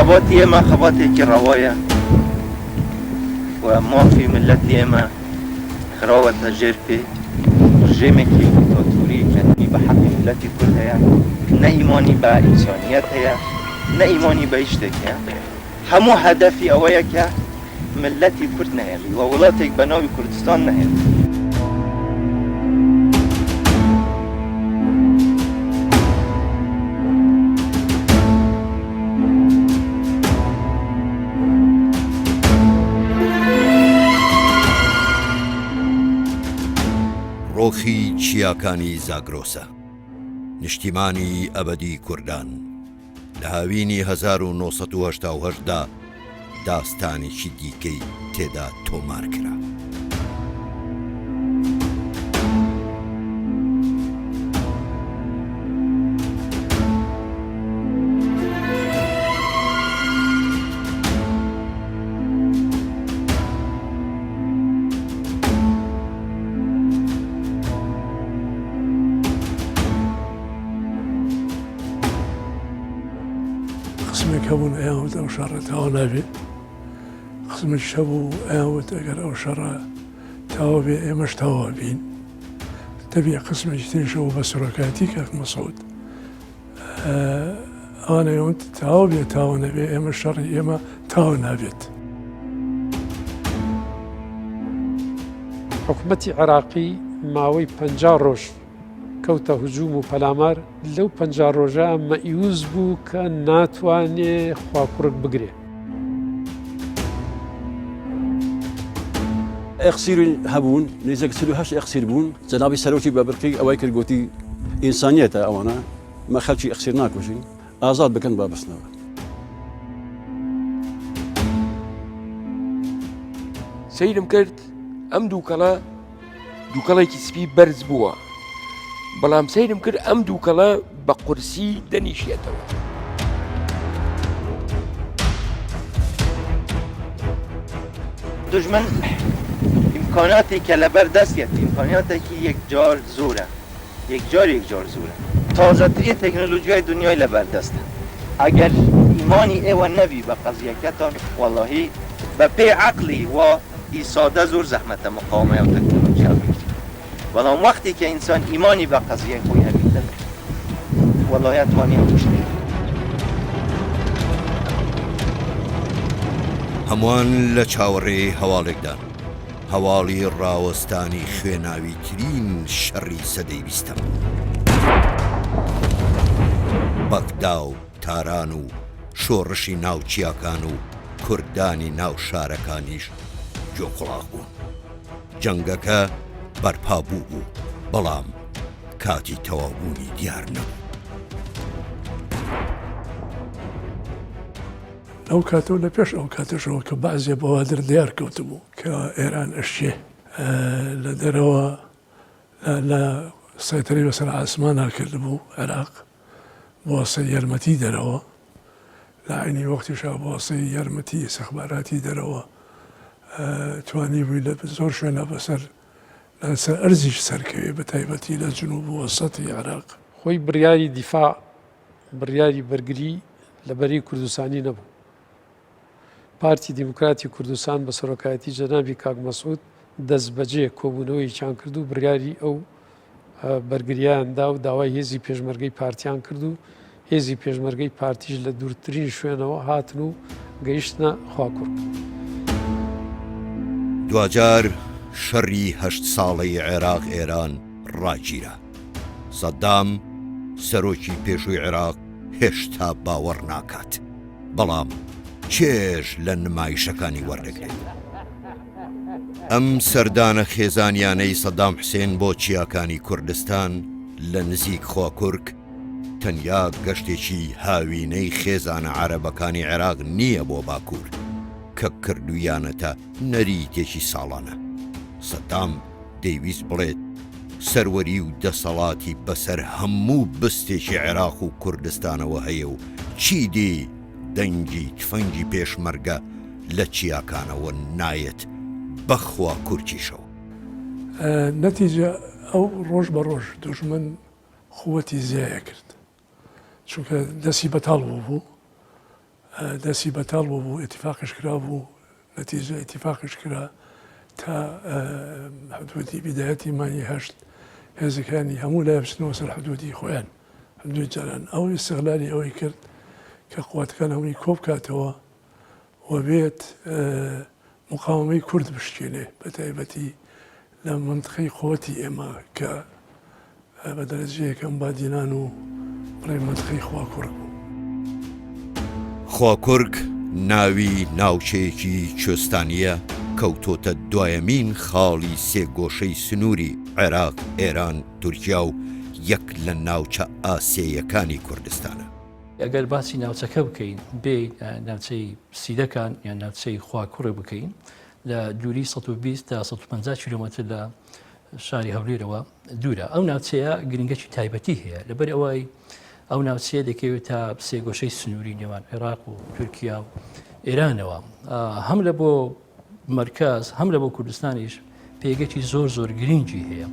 خەباتی ئێمە خەباتێکی ڕەوایە و مافی میللەتی ئێمە خراوەتە ژێر پێ. ڕژێمێکی دیکتاتۆری کە نە بە حەقی میللەتی کورد هەیە، نە ئیمانی بە ئینسانیەت هەیە، نە ئیمانی بە هیچ شتێک هەیە. هەموو هەدەفی ئەوەیە کە میللەتی کورد نەهێڵی و وڵاتێک بە ناوی کوردستان نەهێڵی. ڕۆخی چیاکانی زاگرۆسە نیشتیمانی ئەبەدی کوردان. لە هاوینی 1988 دا داستانێکی دیکەی تێدا تۆمار کرا. قسمێک هەبوون ئەیان وت ئەو شەڕە تەواو نابێ، قسمێکیش هەبوو ئەیان وت ئەگەر ئەو شەڕە تەواو بێ ئێمەش تەواو بین. تەبیع قسمێکی تریش هەبوو بە سەرۆکایەتی کاک مەسعود ئەوان ئەیان وت تەواو بێ تەواو نەبێ ئێمە شەڕی ئێمە تەواو نابێت. حکومەتی عێراقی ماوەی 50 ڕۆژ کەوتە هجوم و پەلامار، لەو 50 ڕۆژە مەئیوس بوو کە ناتوانێ خواکوڕک بگرێ. ئەخسیر هەبوون نزیک 48 ئەخسیر بوون جەنابی سەرۆکی بە برقی ئەوەی کرد گوتی ئینسانیەتە ئەوانە مە خەلکی ئەخسیر ناکوژین ئازاد بکەن با بچنەوە. سەیرم کرد ئەم دووکەڵە دووکەڵێکی سپی بەرز بووە بەڵام سەیرم کرد ئەم دووکەڵە بە قورسی دەنیشێتەوە. دوژمن ئیمکاناتی کە لەبەر دەستیەتی ئیمکانیاتێکی یەکجار زۆرە یەکجار یەکجار زۆرە تازەترین تەکنۆلۆژیای دنیای لەبەر دەستە ئەگەر ئیمانی ئێوە نەبی بە قەزیەکەتان وەڵاهی بە پێی عەقڵی وا ی سادە زۆر زەحمەتە مقاومەی ئەو تەکنۆلۆژیا بکری بەڵام وەختی کە ئینسان ئیمانی بە قەزیەی خۆی هەبیتن وەڵاهی ئەتوانی هەموو شتێک. هەمووان لە چاوەڕێی هەواڵێکدان، هەواڵی ڕاوەستانی خوێناویترین شەڕی سەدەی بیستەم. بەغدا و تاران و شۆڕشی ناو چیاکان و کوردانی ناو شارەکانیش گوێقوڵاغ بوون. جەنگەکە بەرپا بوو بوو، بەڵام کاتی تەواوبوونی دیار نەبوو. لەو کاتەوە لە پێش ئەو کاتەشەوە کە بەعزێ بەوادر دیار کەوتبوو کە ئێران ئەشچێ لە دەرەوە لە سەیتەرەی بەسەر ئاسمانا کردبوو عێراق بۆسەی یارمەتی دەرەوە لە عەینی وەختیشا بۆسەی یارمەتی ئیستخباراتی دەرەوە توانیبووی لە زۆر شوێنا بەسەر لەسەر ئەرزیش سەرکەوێ بە تایبەتی لە جنوب و وەسەتی عێراق. خۆی بڕیاری دیفاع، بڕیاری بەرگری لە بەرەی کوردستانی نەبوو. پارتی دیموکراتی کوردستان بە سەرۆکایەتی جەنابی کاک مەسعود دەستبەجێ کۆبوونەوەیەکیان کرد و بڕیاری ئەو بەرگرییان دا و داوای هێزی پێشمەرگەی پارتیان کرد و هێزی پێشمەرگەی پارتیش لە دوورترین شوێنەوە هاتن و گەیشتنە خواکوڕک. دواجار شەڕی هەشت ساڵەی عێراق ئێران ڕاگیرا. سەدام سەرۆکی پێشووی عێراق هێشتا باوەڕ ناکات. بەڵام چێژ لە نمایشەکانی وەردەگرێت. ئەم سەردانە خێزانیانەی سەدام حسێن بۆ چیاکانی کوردستان لە نزیک خواکورک تەنیا گەشتێکی هاوینەی خێزانە عەرەبەکانی عێراق نییە بۆ باکوور کە کردوویانەتە نەریتێکی ساڵانە. سەدام دەیویست بڵێت سەروەری و دەسەڵاتی بەسەر هەموو بستێکی عێراق و کوردستانەوە هەیە و چیدی دەنگی تفەنگی پێشمەرگە لە چیاکانەوە نایەت بەخوا کورکیشەوە. نەتیجە ئەو ڕۆژ بە ڕۆژ دوژمن قوەتی زیایە کرد چونکە دەستی بەتاڵ بوو بوو. دەستی بەتاڵ بووبوو، ئیتیفاقیش کرابوو، نەتیجە ئیتیفاقیش کرا تا حدودی بیدایەتی مانگی هەشت هێزەکانی هەموو لای بچنەوە سەر حدودی خۆیان، حدودی جاران. ئەو ئیستغلالی ئەوەی کرد کە قواتەکان هەمووی کۆبکاتەوە و بێت مقاومەی کورد بشکێنێ بە تایبەتی لە مەنتقەی قوتی ئێمە کە بە دەرەجە یەکەم بادینان و بڵێ مەنتقەی خواکوڕک بوو. خواکورک ناوی ناوچەیەکی کوێستانییە کەوتۆتە دوایەمین خاڵی سێگۆشەی سنووری عێراق، ئێران، تورکیا و یەک لە ناوچە ئاسێیەکانی کوردستانە. ئەگەر باسی ناوچەکە بکەین بێ ناوچەی سیدەکان یان ناوچەی خواکوڕێ بکەین لە دووری 120 تا 150 کیلومتر لە شاری هەولێرەوە دوورە ئەو ناوچەیە گرنگەکی تایبەتی هەیە لەبەر ئەوەی ئەو ناوچەیە دەکەوێت تا سێگۆشەی سنووری نێوان عێراق و تورکیا و ئێرانەوە هەم لە بۆ مەرکەز هەم لە بۆ کوردستانیش پێگەکی زۆر زۆر گرنگی هەیە.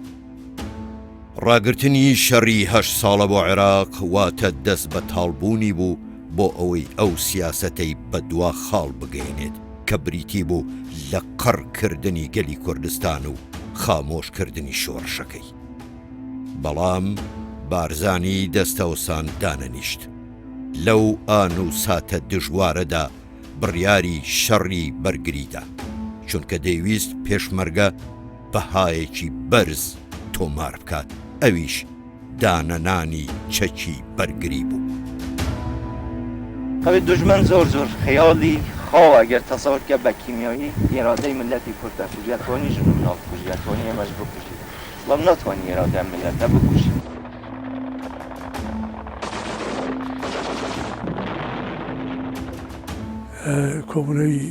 ڕاگرتنی شەڕی هەشت ساڵە بۆ عێراق واتە دەست بەتاڵبوونی بوو بۆ ئەوەی ئەو سیاسەتەی بە دوا خاڵ بگەیەنێت کە بریتی بوو لە قڕ کردنی گەلی کوردستان و خامۆش کردنی شۆڕشەکەی. بەڵام بارزانی دەستەوسان دانەنیشت. لەو ئان و ساتە دژوارەدا بڕیاری شەڕی بەرگری دا، چونکە دەیویست پێشمەرگە بەهایەکی بەرز تۆمار بکات، ئەویش دانەنانی چەکی بەرگری بوو. تابی دوژمن زۆر زۆر خەیاڵی خاوە ئەگەر تەسەور کە بە کیمیایی ئیرادەی ملەتی کورد دەکوژی ئەتوانی ژن و مناڵ بکوژی ئەتوانی ئێمەش بکوژی بەڵام ناتوانی ئیرادەی ئەم ملەتە بکوژی. کۆبوونەوەی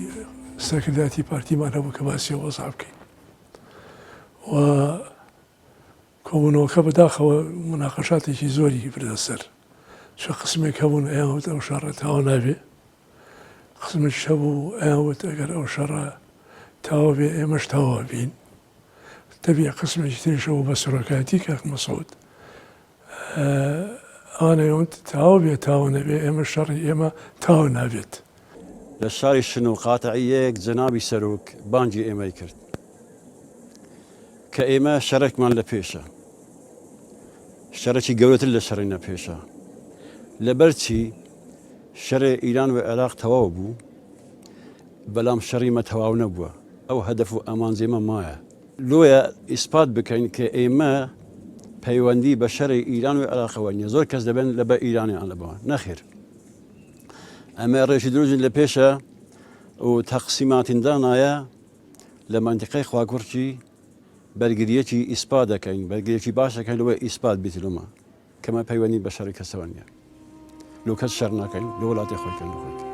سەرکردایەتی پارتیمان هەبوو کە باسی ئەو وەزعە بکەین و کۆبوونەوەکە بەداخەوە مناقەشاتێکی زۆری بردە سەر چە قسمێک هەبوون ئەیان وت ئەو شەڕە تەواو نابێ قسمێکیش هەبوو ئەیان وت ئەگەر ئەو شەڕە تەواو بێ ئێمەش تەواو بین تەبیع قسمێکی تریش هەبوو بە سەرۆکایەتی کاک مەسعود ئەوان ئەیان وت تەواو بێ تەواو نەبێ ئێمە شەڕی ئێمە تەواو نابێت. لە شاری شنۆ قاتعی یەک جەنابی سەرۆک بانگی ئێمەی کرد کە ئێمە شەرێکمان لە پێشە شەرێکی گەورەتر لە شەڕی نە پێشە لەبەر چی شەرێ ئیران و عێراق تەواو بوو بەلام شەڕی مە تەواو نەبووە ئەو هەدەف و ئامانجێ مە مایە. لۆیە ئیسپات بکەین کە ئێمە پەیوەندی بە شەرێ ئیران و عێراقەوە نیە زۆر کەس دەبێن لە بە ئیرانیان لە بەوە نەخێر ئەمە ڕێژی دروژن لە پێشە و تەقسیماتین دانایە لە مەنتیقەی خواکوڕکی بەرگریەکی ئیسپات دەکەین بەرگریەکی باش دەکەین لەوەی ئیسپات بیت لۆمە کەمە پەیوەندی بە شەڕی کەسەوە نیە لۆ کەس شەڕ ناکەین لۆ وڵاتی خۆی کەن لۆ خۆی کەن.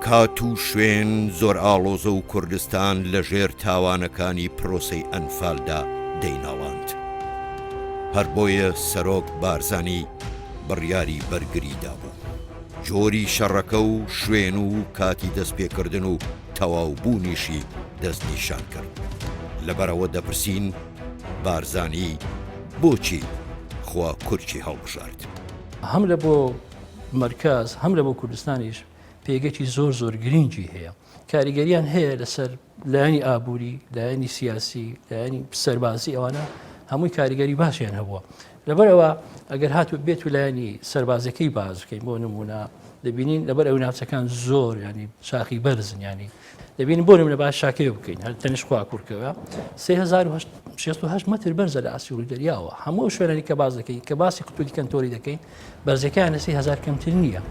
کات و شوێن زۆر ئاڵۆزە و کوردستان لە ژێر تاوانەکانی پرۆسەی ئەنفالدا دەیناڵاند. هەر بۆیە سەرۆک بارزانی بڕیاری بەرگری دابوو. جۆری شەڕەکە و شوێن و کاتی دەستپێکردن و تەواوبوونیشی دەستنیشان کرد. لەبەرئەوە دەپرسین بارزانی بۆچی خوا کورکی هەڵبژارد؟ هەم لە بۆ مەرکەز هەم لە بۆ کوردستانیش پێگەکی زۆر زۆر گرنگی هەیە کاریگەریان هەیە لەسەر لایەنی ئابووری لایەنی سیاسی لایەنی سەربازی ئەوانە هەمووی کاریگەری باشیان هەبووە لەبەرەوە ئەگەر هاتو بێت و لایەنی سەربازەکەی باز بکەین بۆ نمونە دەبینین لەبەر ئەو ناوچەکان زۆر ینی شاخی بەرزن ینی دەبینین بۆ نمونە با شاکەوێ بکەین هەر تەنیشت خواکوڕکەوە 3068 متر بەرزە لە ئاستی ڕووی دەریاوە هەموو ئەو شوێنانی کە باس دەکەین کە باسی قوتولی کەنتۆری دەکەین بەرزەکەیان لە 3000 کەمتر نییە.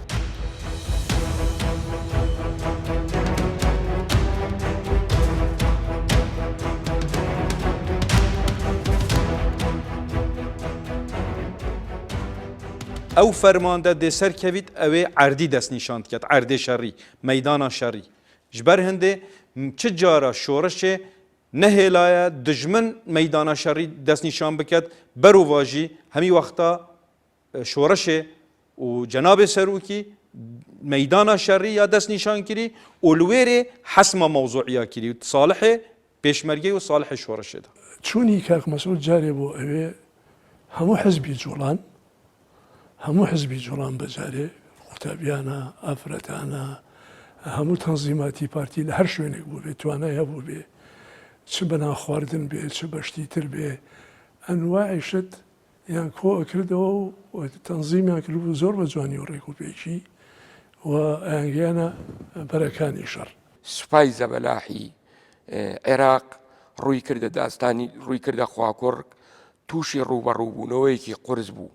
ئەو فەرماندە دێ سەرکەویت ئەوێ عەردی دەستنیشان دکەت عەردێ شەڕی مەیدانا شەڕی ji ber hindê çi cara şorişê nehêlaye dijmin meydana şerî destnîşan biket berovajî hemî wexta şoreşê û cenabê serokî meydana şerî ya destnîşan kirî û li wêrê hesma mewzûiya kirî û salihê pêşmergeyê û salihê şoreşê de. چوونی کاک مەسعود جارێ بۆ ئەوێ هەموو حزبی جوڵان هەموو حزبی جوڵان بەجارێ. قوتابیانە، ئافرەتانە، هەموو تەنزیماتی پارتی لە هەر شوێنێک بووبێ توانای هەبووبێ چ بە نان خواردن بێ چ بە شتی تر بێ ئەنواعی شت یان کۆ ئەکردەوە و تەنزیمیان کردبوو زۆر بە جوانی و ڕێک و پێکی و ئەیانگەیانە بەرەکانی شەڕ. سوپای زەبەلاحی عێراق ڕووی کردە داستانی ڕووی کردە خواکوڕک تووشی ڕووبەڕووبوونەوەیەکی قورس بوو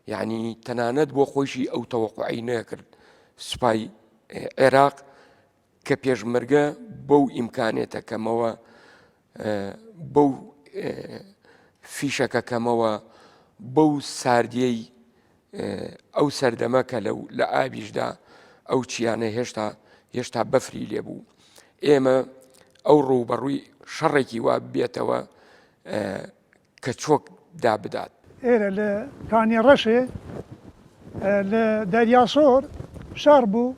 یعنی تەنانەت بۆ خۆیشی ئەو تەوەقعی نەکرد سوپای عێراق کە پێشمەرگە بەو ئیمکانێتە کەمەوە بەو فیشەکە کەمەوە بەو ساردیەی ئەو سەردەمە کە لەو لە ئاویشدا ئەو چیانە هێشتا هێشتا بەفری لێبوو ئێمە ئەو ڕووبەڕووی شەڕێکی وا بێتەوە کە چۆک دابدات. ئێرە لە کانی ڕەشێ لە دەریاسۆر شەڕ بوو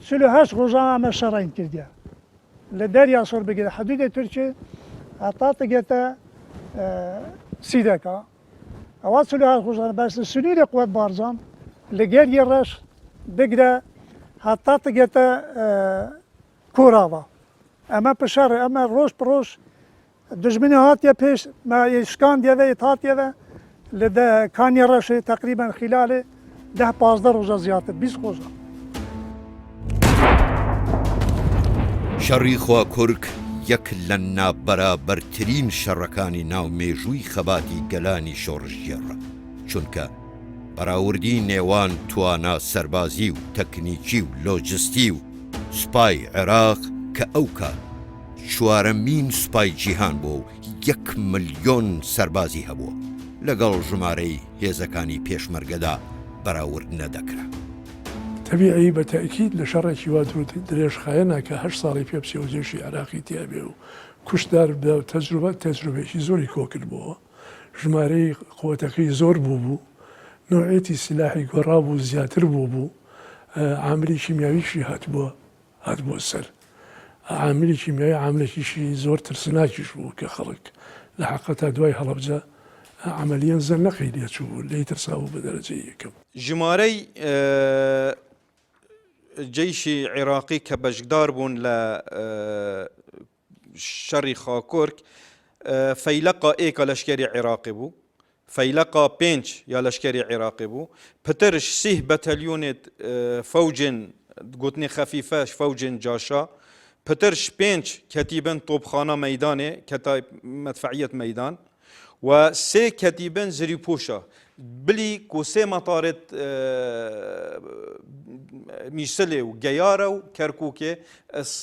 48 ڕۆژان ئەمە شەڕین کردیا لە دەریاسۆر بگرە حدودێ تورکێ هەتا تگێتە سیدەکە ئەوە 48 ڕۆژان بەس لە سنووری قوت بارزان لە گەریە ڕەش بگرە هەتا تگێتە کۆراوە ئەمە پشەڕ ئەمە ڕۆژ پڕۆژ دوژمنی هاتیە پێش مە ی شکاندیەوە ی تاتیەوە لە دە کانی ڕەشێ تەقریبەن خیلالێ دە 15 ڕۆژە زیاتر 20 ڕۆژە. شەڕی خواکورک یەک لە نابەرابەرترین شەڕەکانی ناو مێژووی خەباتی گەلانی شۆڕشگێڕە، چونکە بەراوردی نێوان توانا سەربازی و تەکنیکی و لۆجستی و سوپای عێراق کە ئەوکات چوارەمین سوپای جیهان بووە و یەک ملیۆن سەربازی هەبووە، لەگەڵ ژمارەی هێزەکانی پێشمەرگەدا بەراورد نەدەکرا. تەبیعی بە تەئکید لە شەڕێکی وا دوور درێژخایەنا کە هەشت ساڵی پێ بچێ و جەیشی عێراقی تیا بێ و کوشتار بدا و تەجروبە تەجروبەیەکی زۆری کۆ کردبۆوە، ژمارەی قوەتەکەی زۆر بووبوو، نەوعیەتی سیلاحی گۆڕابوو زیاتر بووبوو، عاملی کیمیاویشی هاتبووە هاتبووە سەر عاملی کیمیایی عاملێکیشی زۆر ترسناکیش بوو کە خەڵک لە حەقەتا دوای هەڵەبجە عەمەلیەن زەنەقی لێ چوو لێی ترسابوو بە دەرەجەی یەکەم. ژمارەی جەیشی عێراقی کە بەشدار بوون لە شەڕی خاکۆرک فەیلەقا ئێکا لەشکەری عێراقی بوو فەیلەقا پێنج یا لەشکەری عێراقی بوو پترش سیه بەتەلیونێت فەوجێن گوتنی خەفیفە فەوجێن جاشا پترش پێنج کەتیبن تۆپخانە مەیدانێ کەتای مەدفعیەت مەیدان و سێ کەتیبن زریپۆشە بلی کو سێ مەتارێت میسلێ و گەیارە و کەرکوکێ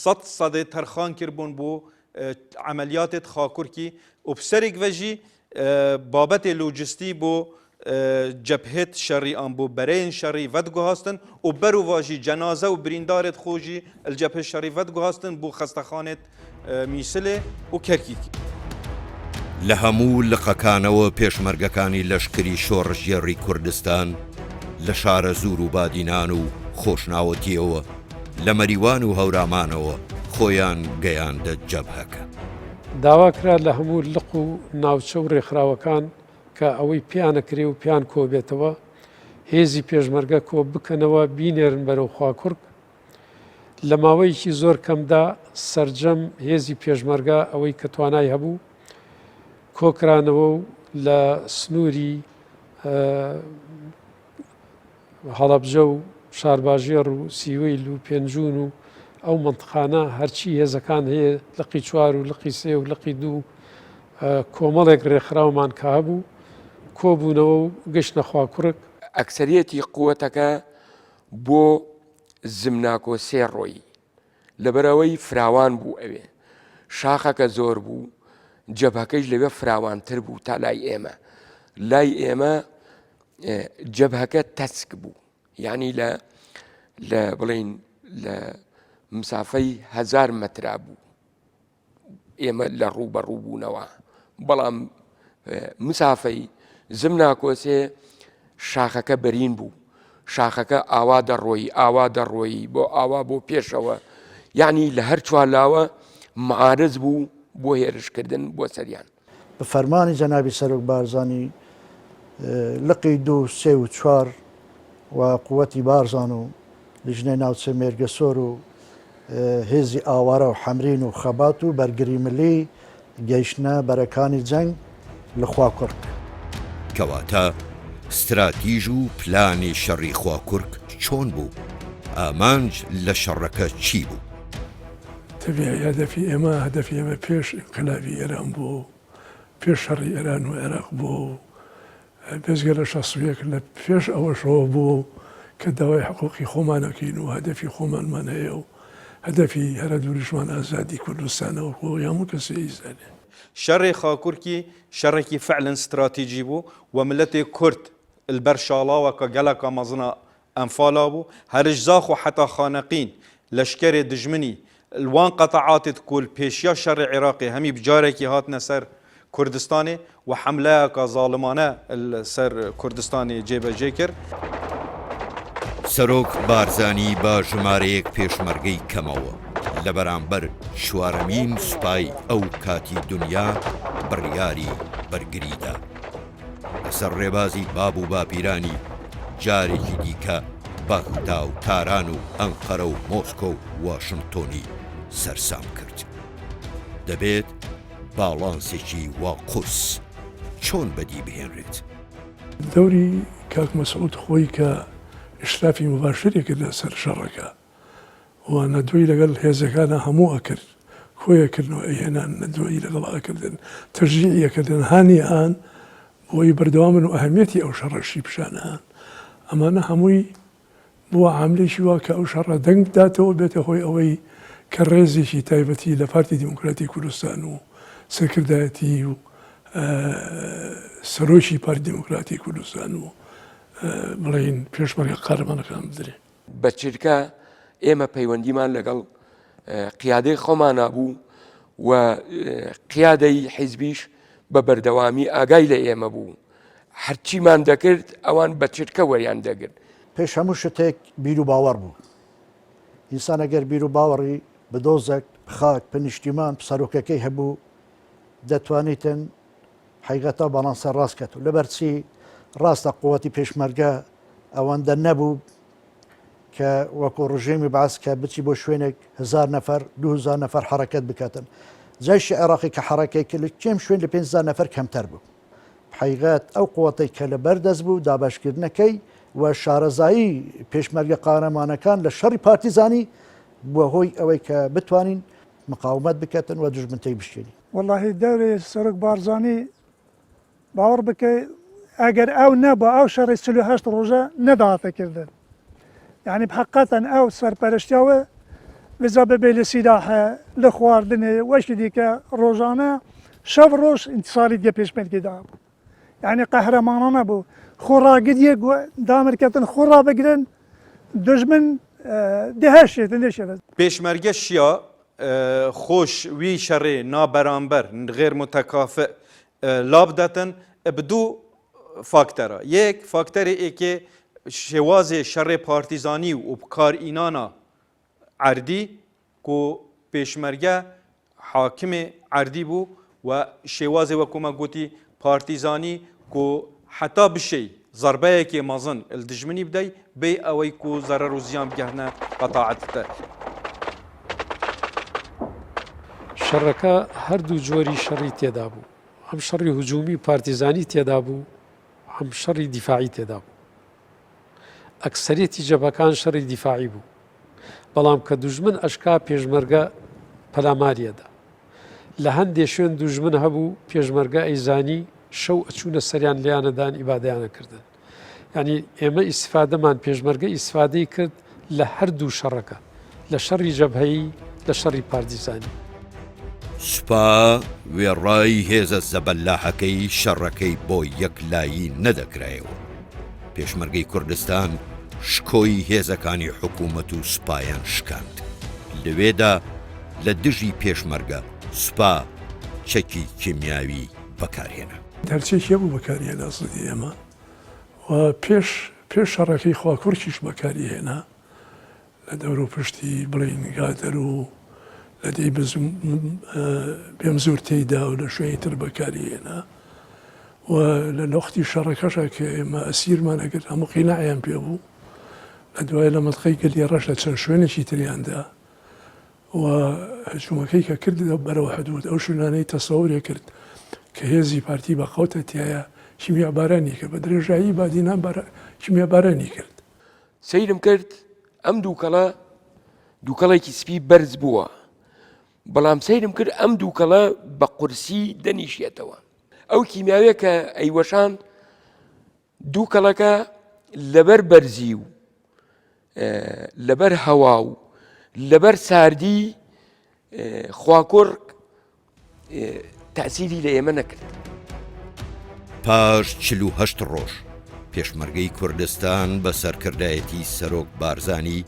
سەد سەدێ تەرخان کردبوون بۆ عملیاتێت خاکورکی و بسەرێک ڤەژی بابەتێ لۆجستی بۆ جەبهێت شەڕی ئان بۆ بەرەیên شەڕی ڤەدگوهاستن و بەروڤاژی جەنازە و بریندارێت خۆ ژی ال جەبهێ شەڕی ڤەدگوهاستن بۆ خەستەخانێت میسلێ و کەرکیک. لە هەموو لقەکانەوە پێشمەرگەکانی لەشکری شۆڕشگێڕی کوردستان لە شارەزوور و بادینان و خۆشناوەتییەوە، لە مەریوان و هەورامانەوە خۆیان گەیاندە جەبهەکە. داوا کرا لە هەموو لق و ناوچە و رێکخراوەکان کە ئەوەی پێیان ئەکرێ و پێیان کۆ بێتەوە هێزی پێشمەرگە کۆ بکەنەوە بینێرن بەرەو خواکوڕک. لە ماوەیەکی زۆر کەمدا سەرجەم هێزی پێشمەرگە ئەوەی کە توانای هەبوو کۆکرانەوە و لە سنووری هەڵەبجە و شارباژێڕ و سیوەیل و پێنجوون و ئەو مەنتقانە هەرچی هێزەکان هەیە لقی چوار و لقی سێ و لقی دوو کۆمەڵێک ڕێکخراومان کە هەبوو کۆبوونەوە و گەشتنە خواکوڕک. ئەکسەریەتی قوتەکە بۆ زمناکۆ سێ ڕۆیی لەبەرئەوەی فراوان بوو ئەوێ شاخەکە زۆر بوو جەبهەکەیش لەوێ فراوانتر بوو تا لای ئێمە لای ئێمە جەبهەکە تەسک بوو یعنی لە لە بڵین لە مسافەی هزار مەترا بوو ئێمە لە ڕووبەڕوو بوونەوە بەڵام مسافەی زمناکۆسێ شاخەکە بەرین بوو شاخەکە ئاوا دەڕۆیی ئاوا دەڕۆیی بۆ ئاوا بۆ پێشەوە یعنی لە هەر چوارلاوە معارز بوو بۆ هێرشکردن بۆ سەریان. بە فەرمانی جەنابی سەرۆک بارزانی لقی دوو، سێ و چوار. و قوەتی بارزان و لیژنەی ناوچەی مێرگەسۆر و هێزی ئاوارە و حەمرین و خەبات و بەرگری ملی گەیشتنە بەرەکانی جەنگ لە خواکوڕک. کەواتە ستراتیژ و پلانی شەڕی خواکورک چۆن بوو؟ ئامانج لە شەڕەکە چی بوو؟ تەبیعی هەدەفی ئێمە، هەدەفی ئێمە پێش ئینقلابی ئێران بووە و پێش شەڕی ئێران و عێراق بووە و بێجگە لە 61 لە پێش ئەوەشەوە بووە و کە داوای حقوقی خۆمان ئەکەین و هەدەفی خۆمانمان هەیە و هەدەفی هەرە دووریشمان ئازادی کوردستانە وەکو ئەوەی هەموو کەسێ ئەیزانێ. شەڕێ خاکورکی شەڕێکی فعلەن ستراتیجی بوو و ملەتێ کورد لبەر شاڵاوەکا گەلەکا مەزنا ئەنفالا بوو، هەرش زاخۆ حەتا خانەقین لەشکەرێ دژمنی ل وان قەتعاتێ کو ل پێشیا شەڕێ عێراقێ هەمی ب جارەکی هاتنە سەر کوردستانێ و حەملەیەکا زاڵمانە ل سەر کوردستانێ جێ بە جێ کرد. سەرۆک بارزانی بە ژمارەیەک پێشمەرگەی کەمەوە لە بەرامبەر چوارەمین سوپای ئەو کاتی دونیا بڕیاری بەرگری دا. لەسەر ڕێبازی باب و باپیرانی جارێکی دیکە بەغدا و تاران و ئەنقەرە و مۆسکۆ و واشنتۆنی سەرسام کرد. دەبێت باڵانسێکی وا قورس چۆن بەدی بهێنرێت؟ دەوری کاک مەسعود خۆی کە ئیشرافی موباشری کردە سەر شەڕەکە و نەدوەی لەگەڵ هێزەکانا هەموو ئەکرد کۆی ئەکردنەوە ئەیهێنان نەدوەی لەگەڵ ئەکردن تەشجیعی ئەکردن هانی ئەهان بۆی بەردەوام بن و ئەهمیەتی ئەو شەڕەشی پیشان ئەهان ئەمانە هەمووی بووە عاملێکی وا کە ئەو شەڕە دەنگ بداتەوە بێتە هۆی ئەوەی کە ڕێزێکی تایبەتی لە پارتی دیموکراتی کوردستان و سەرکردایەتی و سەرۆکی پارتی دیموکراتی کوردستان و بڵێین پێشمەرگە قارەمانەکان بدرێ. بە چرکە ئێمە پەیوەندیمان لەگەڵ قیادەی خۆمانا بوو و قیادەی حیزبیش بە بەردەوامی ئاگای لە ئێمە بوو هەرچیمان دەکرد ئەوان بە چرکە وەریان دەگرت. پێش هەموو شتێک بیر و باوەڕ بوو. ئینسان ئەگەر بیر و باوەڕی بە دۆزەک، خاک، بە نیشتیمان، بە سەرۆکەکەی هەبوو، دەتوانیتن حەقیقەتا باڵانسە ڕاست کەتەوە. لەبەرچی ڕاستە قوتی پێشمەرگە ئەوەندە نەبوو کە وەکو ڕژێمی بەعس کە بچی بۆ شوێنێک هزار نەفەر 2000 نەفەر حرەکەت بکاتن. جەیشی عێراقی کە حرەکەی کرد کێم شوێن لە 5000 نەفەر کەمتەر بوو. حەقیقەت ئەو قوتەی کە لە بەردەست بوو دابەشکردنەکەی و شارەزایی پێشمەرگە قارەمانەکان لە شەڕی پارتیزانی بووە هۆی ئەوەی کە بتوانین مقاومەت بکەتن و دوژمن تێک بشکێنین. وەڵاهی دەورێ سەرۆک بارزانی باوەڕ بکە ئەگەر ئەو نەبا ئەو شەڕی 48 ڕۆژە نەدەهاتە کردن یعنی حقەتەن ئەو سەرپەرشتیاوە بجا ببێ لە سیلاحە لە خواردنێ وەشی دیکە ڕۆژانە شەو ڕۆژ ئینتیسالی دیە پێشمەرگی دابوو یعنی قەهرەمانانە بوو خۆ ڕاگریەک دامرکەتن خۆ ڕابگرن دژمن دهشێتن دەشێت. پێشمەرگە شیا خۆش وی شەڕێ نابەرامبەر، غیر متکافئ، لابدەتن ب دوو فاکتەرە یەک فاکتەرێ ئێکێ شێوازێ شەڕێ پارتیزانی و بکار ئینانا عەردی کو پێشمەرگە حاکمێ عەردی بوو و شێوازێ وەکو مە گوتی پارتیزانی کو حەتا بشێی زەربەیەکێ مەزن ال دژمنی بدەی بێ ئەوەی کو زەرەر و زیان بگەهنە قەتاعەت تە. شەڕەکە هەردوو جۆری شەڕی تێدا بوو، هەم شەڕی هجوومی و پارتیزانی تێدا بوو، هەم شەڕی دیفاعی تێدا بوو. ئەکسەریەتی جەبهەکان شەڕی دیفاعی بوو. بەڵام کە دوژمن ئەشکا پێشمەرگە پەلاماری ئەدا. لە هەندێ شوێن دوژمن هەبوو پێشمەرگە ئەیزانی شەو ئەچوونە سەریان لێیانەدان ئیبادەیان ئەکردن. یانی ئێمە ئیسفادەمان پێشمەرگە ئیسفادەی کرد لە هەردوو شەڕەکە لە شەڕی جەبهەیی لە شەڕی پارتیزانی. سوپا وێڕای هێزە زەبەلاحەکەی شەڕەکەی بۆ یەکلایی نەدەکرایەوە. پێشمەرگەی کوردستان شکۆی هێزەکانی حکوومەت و سوپایان شکاند. لەوێدا لە دژی پێشمەرگە سوپا چەکی کیمیاوی بەکارهێنا. هەرچیەکی هەبوو بەکاری هێنا زدی ئێمە و پێش پێش شەڕەکەی خواکوڕکیش بەکاری هێنا لە دەور و پشتی بڵین گادەر و لە دێی بێمزور تێیدا و لە شوێنی تر بەکاری هێنا و لە لەوەختی شەڕەکەشا کە ئێمە ئەسیرمان ئەگرت هەموو قیناعیان پێ بوو. لە دوای لە مەنتقەی گەلی ڕەش لە چەند شوێنێکی تریان دا و هجومەکەی کە کرد بەرەو حدود ئەو شوێنانەی تەسەورێ کرد کە هێزی پارتی بە قەوتە تیایا کیمیابارانی کرد بە درێژایی بادینان کیمیابارانی کرد. سەیرم کرد ئەم دووکەڵە دووکەڵێکی سپی بەرز بووە بەڵام سەیرم کرد ئەم دووکەڵە بە قورسی دەنیشێتەوە ئەو کیمیاویە کە ئەیوەشاند دووکەڵەکە لەبەر بەرزی و لەبەر هەوا و لەبەر ساردی خواکوڕک تەئسیری لە ئێمە نەکرد. پاش 48 ڕۆژ پێشمەرگەی کوردستان بە سەرکردایەتی سەرۆک بارزانی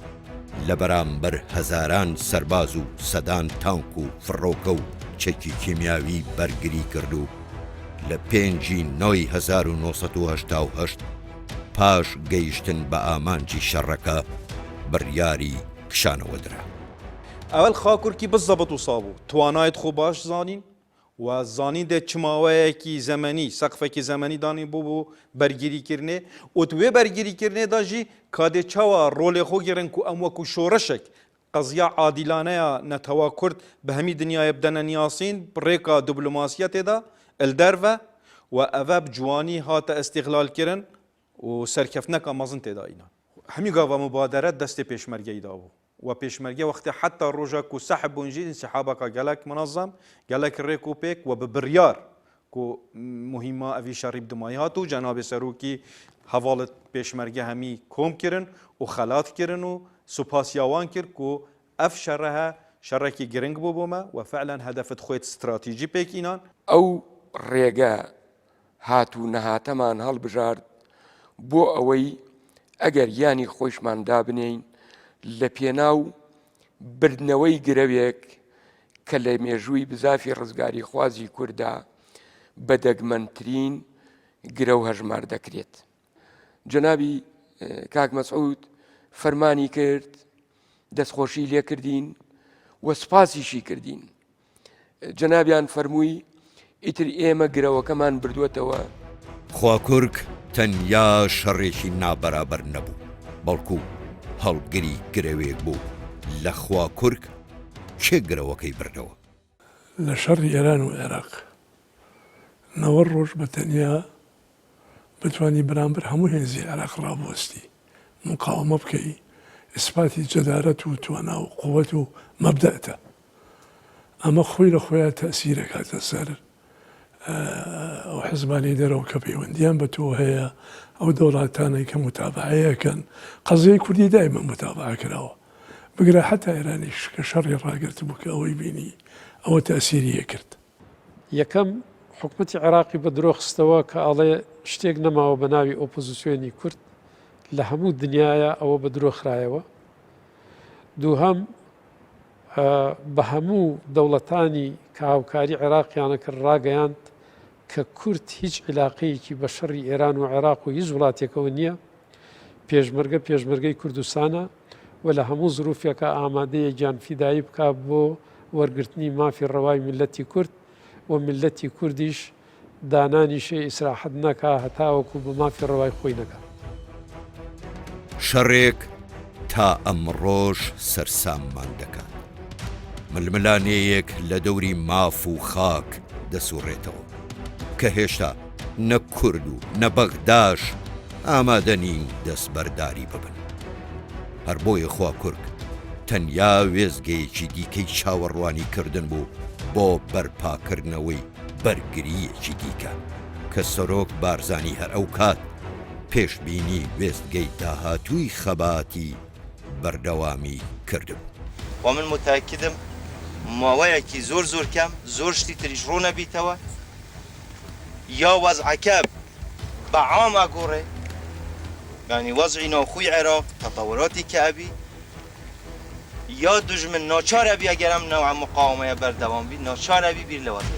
لە بەرامبەر هەزاران سەرباز و سەدان تانک و فڕۆکە و چەکی کیمیاوی بەرگری کرد و لە پێنجی نۆی 1988 پاش گەیشتن بە ئامانجی شەڕەکە بڕیاری کشانەوە درا. ئەوەل خاکورکی بزەبت وسا بوو توانایت خۆ باش زانین و زانین دێ چ ماوەیەکی زەمەنی سەقفێکی زەمەنی دانین بۆ بۆ بەرگیری کردنێ و وێ بەرگیری کردنێ دا ژی کا دێ چاوا ڕۆلێ خۆ گێڕن کو ئەم وەکو شۆڕشێک قەزیا عادیلانەیا نەتەوە کورد بە هەمی دنیایێ بدەنە نیاسین ڕێکا دبلۆماسیەتێ دا ال دەرڤە و ئەڤە بجوانی هاتە ئستیغلال کرن و سەرکەفتنەکا مەزن تێدا ئینان. هەمی گاڤا موبادەرە دەستێ پێشمەرگەی دابوو و پێشمەرگە وەختێ حەتا ڕۆژا کو سەحب بوون ژی ئینسحابەکا گەلەک مونەزەم، گەلەک ڕێک و پێک و بە بڕیار کو موهیما ئەڤی شەڕی بدمایی هات و جەنابێ سەرۆکی هەڤاڵت پێشمەرگە هەمی کۆم کرن و خەلات کرن و سوپاسیا وان کرد کو ئەڤ شەڕەهە شەڕەکی گرنگ بوو بۆ مە و فعلەن هەدەفت خوێت ستراتیجی پێک ئینان. ئەو ڕێگە هات و نەهاتەمان هەڵبژارد بۆ ئەوەی ئەگەر گیانی خۆیشمان دابنێین لە پێناو بردنەوەی گرەوێک کە لە مێژووی بزافی ڕزگاریخوازی کووردا بە دەگمەنترین گرەو هەژمار دەکرێت. جەنابی کاک مەسعود فەرمانی کرد دەستخۆشی لێکردین و سوپاسیشی کردین. جەنابیان فەرمووی ئیتر ئێمە گرەوەکەمان بردووەتەوە. خواکورک تەنیا شەڕێکی نابەرابەر نەبوو، بەڵکو هەڵگری گرەوێک بوو لە خواکورک کێ گرەوەکەی بردەوە؟ لە شەڕی ئێران و عێراق 90 ڕۆژ بە تەنیا بتوانی بەرامبەر هەموو هێزی عێراق ڕابوەستی، مقاومە بکەی، ئیسپاتی جەدارەت و توانا و قوت و مەبدەئتە. ئەمە خۆی لە خۆیا تەئسیر ئەکاتە سەر ئەو حزبانەی دەرەوە کە پەیوەندیان بە تۆ هەیە، ئەو دەوڵاتانەی کە متابەعەی ئەکەن. قەزیەی کوردی دایمە متابەعە کراوە. بگرە حەتا ئێرانیش کە شەڕی ڕاگرتبوو کە ئەوەی بینی ئەوە تەئسیری ئەکرد. یەکەم، حکومەتی عێراقی بە درۆ خستەوە کە ئەڵێ شتێک نەماوە بە ناوی ئۆپۆزیسیۆنی کورد لە هەموو دنیایا ئەوە بە درۆ خرایەوە. دووهەم، بە هەموو دەوڵەتانی کە هاوکاری عێراقیانە کرد ڕاگەیاند کە کورد هیچ عیلاقەیەکی بە شەڕی ئێران و عێراق و هیچ وڵاتێکەوە نییە، پێشمەرگە پێشمەرگەی کوردستانە و لە هەموو زروفێکا ئامادەیە گیانفیدایی بکا بۆ وەرگرتنی مافی ڕەوای میللەتی کورد و میللەتی کوردیش دانانیشێ ئیسراحەت نەکا هەتاوەکو بە مافی ڕەوای خۆی نەگا. شەڕێک تا ئەمڕۆش سەرساممان دەکات. ململانێیەک لە دەوری ماف و خاک دەسوڕێتەوە کە هێشتا نە کورد و نە بەغداش ئامادە نین دەستبەرداری ببن. هەر بۆیە خواکورک تەنیا وێستگەیەکی دیکەی چاوەڕوانی کردن بوو بۆ بەرپاکردنەوەی بەرگرییەکی دیکە کە سەرۆک بارزانی هەر ئەوکات پێشبینی وێستگەی داهاتووی خەباتی بەردەوامی کردبوو. و من موتاکدم ماوەیەکی زۆر زۆر کەم زۆر شتی تریش ڕوونەبیتەوە یا وەزعەکە بە عام ئەگۆڕێ یانی وەزعی ناوخۆی عێراق تەتەوراتی کە ئەبی یا دوژمن ناچار ئەبی ئەگەر ئەم نەوعە مقاومەیە بەردەوام بی ناچار ئەبی بیر لە وەزعی.